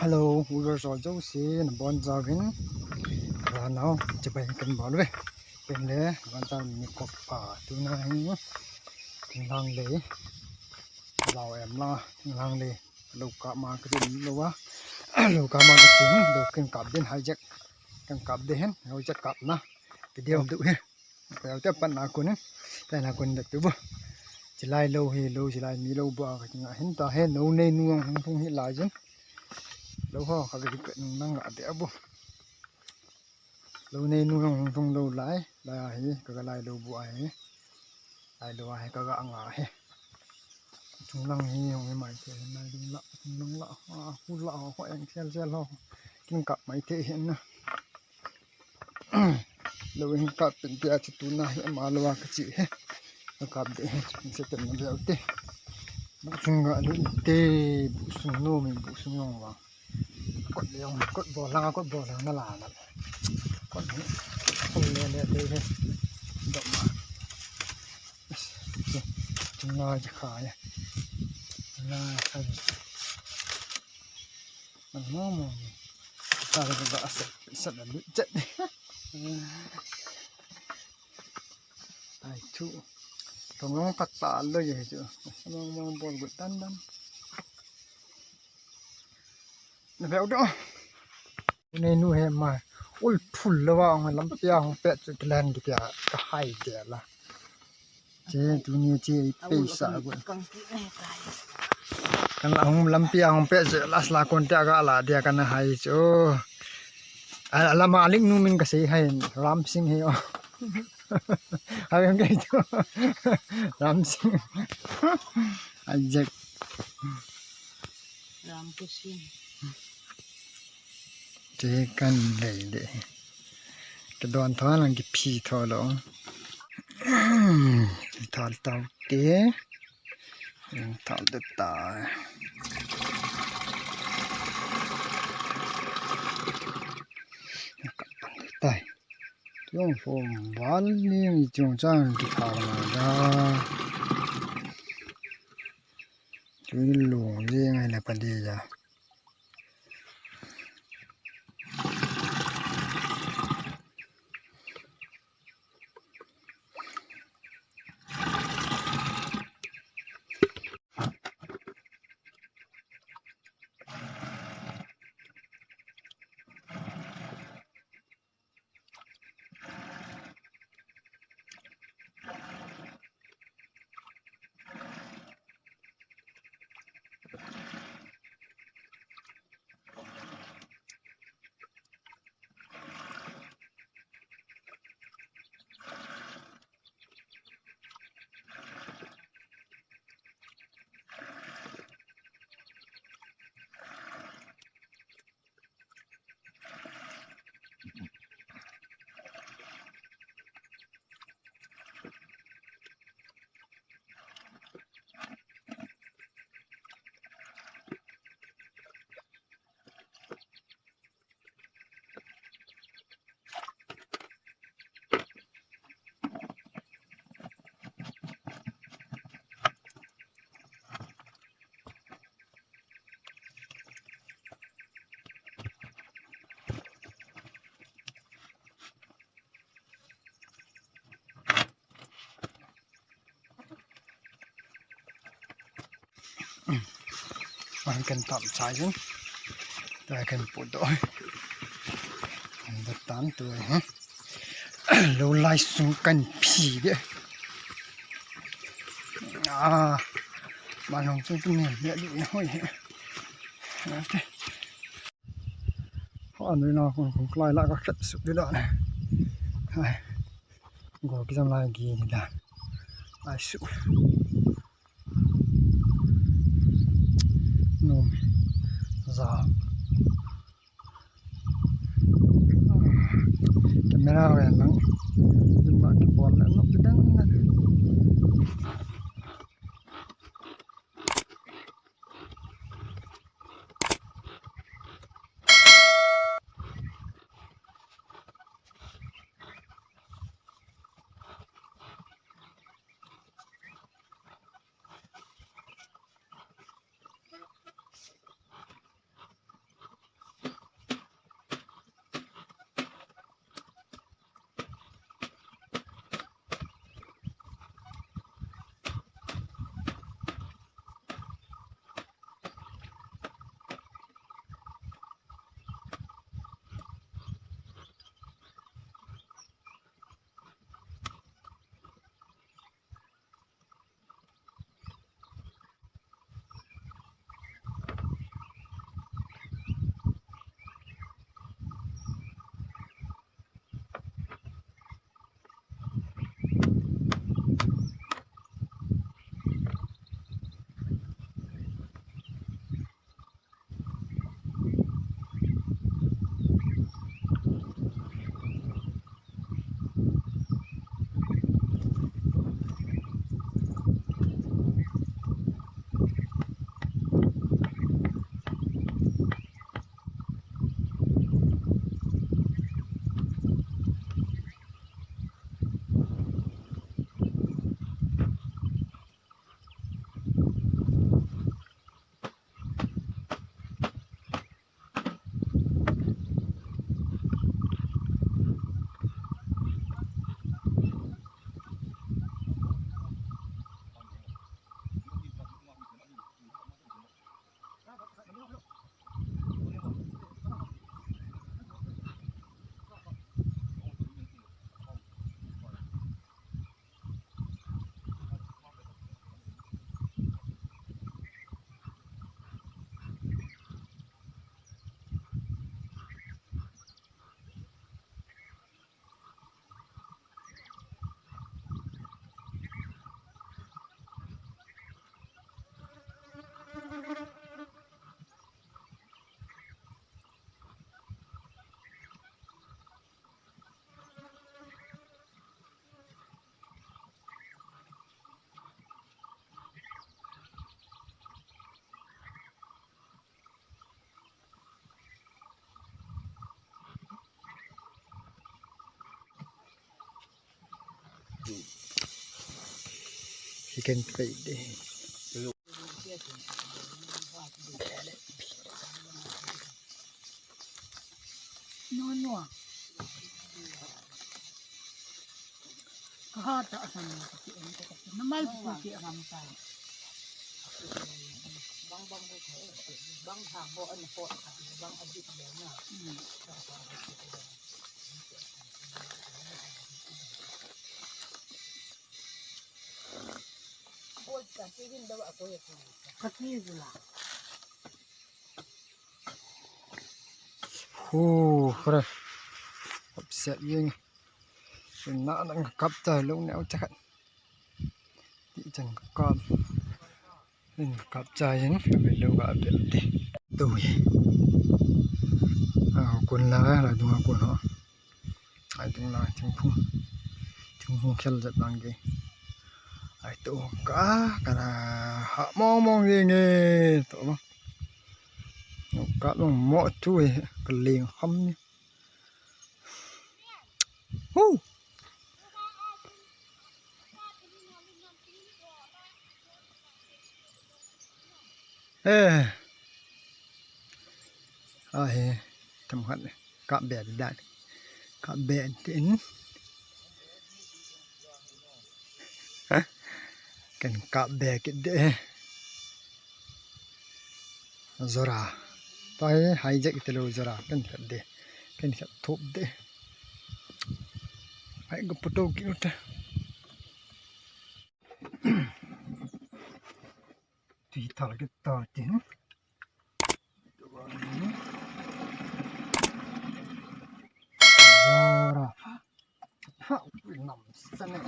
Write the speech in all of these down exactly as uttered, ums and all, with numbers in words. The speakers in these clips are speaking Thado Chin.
Hello, viewers ho jouse, nabonchauvin, ranau, chibai kan bol uve. Pen le, nabonchauvin nikho pha, tuna hi, thinglhang lei, lau em la, thinglhang lei, lou kap ma ka din lou a, lou kap ma ka din, lou kin kap din, hijack, kan kap din, hijack kap na, video du hi. Pau te pan na kun, pan na kun da tu bu. Chilai lou hi lou, chilai mi lou bu a ka chinga hin ta he, lou nei nu hung hung hi lai jin. Lou ho ka ga ri pe nang a de bu. Lou nei nu hung hung lou lai, lai a hi, ka ga lai lou bu a hi. Lai lou a hi, ka ga anga hi. Chunglang hi hung hi mai te, nai ding la, chunglang la, a, hu la, ho, eng chel chel ho. Kin kap mai te hin na. Lou hin kap pen tia chu tuna hi ama lou a ka chi he. Ka kap de he, se tem na beu te. Bu sung ga lu te, bu sung no mi bu sung yong wa. Kot le yong, kot bo la, kot bo la na la na. Kot ni, kot le le te he. Dom ma. Chunga ja kha ya. Na kha. Nang mo mo. Ta ka ga sa, sa da lu chat. Ai chu. Tong long ka ta lo ye chu. Mong mong bol gut dan dan. Na veu do. Nei nu he ma. Ul thul lo wa ong lampi a hung pet chu kilan ki tia ka hai de la. Che tuni che i pei sa gu. Kan la hung lampi a hung pet chu last la kon tia ga la dia kan hai chu. A la ma ling nu min ka sei hai Ram Singh he o. Hai ang kai chu. Ram Singh. Ai jek. Ram Singh. Che kan lei de. Ka don tho lang ki phi tho lo. Ki thal tau te. Thal de ta. Ka pan de tai. Chung phom val ni chung chang ki thal na da. Chu lu ye ngai le pa de ja. Ang kan tam chai jin. Ta kan pu do. Kan da tan tu ha. Lo lai sung kan phi de. Ah. Ma long sung tu ne ne lu ne hoi he. Okay. Ho anui na kon kon klai la ka khat su de da ne. Hai. Go ki jam lai gi ni da. Ai su. Num. Za. Camera ve nang. Jumba ki pon le no pidang. Ken pei de. No, no. Ka ha ta san na mal pu ki ram ta. Bang bang ko bang ha bo an ko bang a bit le na. Hu, kore. Upset jeng. Sun na nang kap ta lo ne au ta khat. Ti chang kap. Hin kap cha yin, lo ga bel te. Tu hi. A, kun la, la dung a kun ho. Ai dung la, thingphung. Thingphung khel jat lang ke. Ai tu ka, ka na ha mong mong ye nge. Tu lo. Ka lo mo tu hi, ka ling ham ni. Hu. Eh. Ah, he. Tam khat le. Kap be dan. Kap be tin. Kan kap be kit de. Jora. Tua hi hijack te lo jora. Kan khat de. Kan khat thup de. Ai, ga photo ki uta. Tui thal ki ta tin. Jora. Ha, nam sane.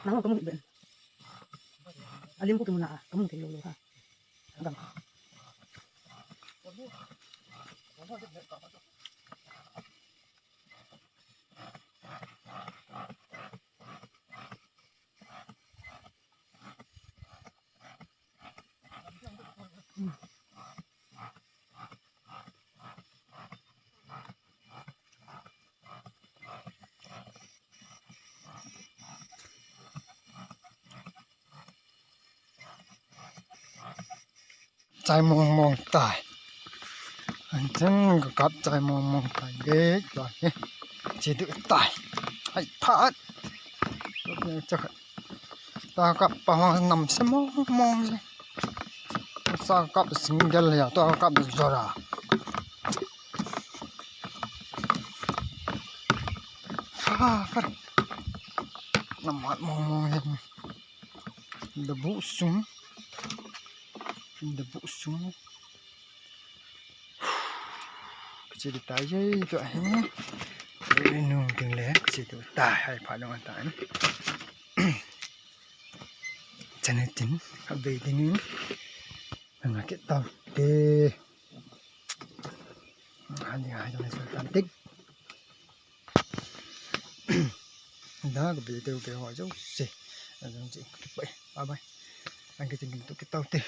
Nang kamu ben. Alim ko kamu na, kamu thei lo lo ha. Agam. Chai mong mong tai. Anchen ka kap chai mong mong tai. Dei tai. Chi du tai. Hai phat. Chak. Ta kap pa ho nam se mong mong se. Sa kap single ya, ta kap jora. Ha, ha. Nam hat mong mong he. Da bu sung. Da bu sung. Ka chi di tai ye, tu ahi. Re nung ding le, ka chi di tai, hai pha nung tai. tene tin, a be dingin, nga kit tau te. Ani ai jong le tan tik. Da ka be te be ho jo se. Jong ji ki pai. Bye bye. Ang ki ting tu kit tau te.